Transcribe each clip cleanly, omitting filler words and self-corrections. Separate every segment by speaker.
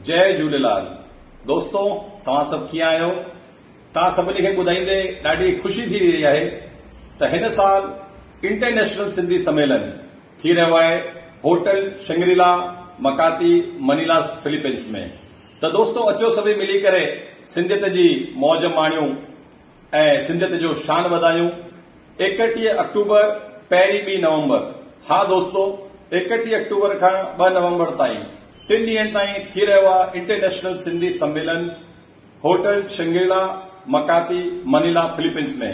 Speaker 1: جئي جهوليلال دوستو توهان سڀ ڪيئن آهيو توهان سڀني کي ٻڌائيندي ڏاڍي خوشي ٿي رهي آهي ته هن سال انٽرنيشنل سنڌي سميلن ٿي رهيو آهي hotel Shangri La Makati Manila Philippines ۾ ته دوستو اچو سڀئي ملي ڪري سنڌيت جي موج ماڻيون ۽ سنڌيت جو شان وڌايون 31 آڪٽوبر پهرين ٻي نومبر ها دوستو 31 آڪٽوبر کان 2 نومبر تائين ٽن ڏينهن تائين ٿي رهيو آهي international Sindhi Sammelan hotel Shangri La Makati Manila Philippines ۾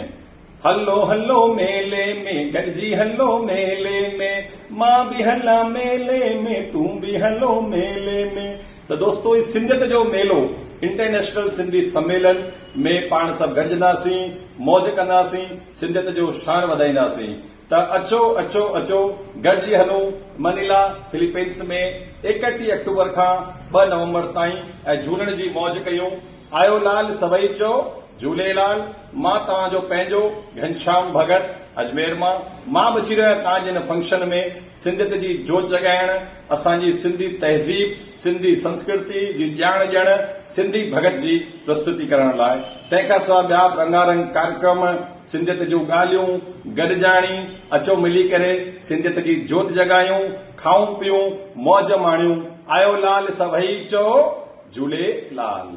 Speaker 1: هلو هلو ميلي ۾ گڏجي هلو ميلي ۾ مان به هلان ميلي ۾ تون به هلو ميلي ۾ ته دوستو هي سنڌيت جو ميلو انٽرنيشنل سنڌي سميلن ۾ پاڻ سڀ گڏجنداسين موج ڪنداسين سنڌيت جو شان وڌائينداسين ته اچو اچو اچو گڏجي هلون منيلا فلپينس ۾ 31 آڪٽوبر کان 2 نومبر تائين ۽ جهولڻ جي موج ڪيون آيو لال سڀئي چئو جهوليلال مان توهان جو پنهنجو گهنشام ڀڳت اجمير مان مان به اچي رهيو آهيان توهان جي هن فنڪشن ۾ سنڌيت جي جوت جڳائڻ اسان جي سنڌي تهذيب سنڌي سنسڪرتي جي ڄاڻ ڏيڻ سنڌي ڀڳت جي پرستتي ڪرڻ لاء تنهن کان سواء ٻيا به رنگا رنگ ڪاريڪرم سنڌيت جون ڳالهيون گڏجاڻي اچو ملي ڪري سنڌيت جي جوت جڳايون کائون پيون موج ماڻيون آيو لال سڀئي چئو جهوليلال.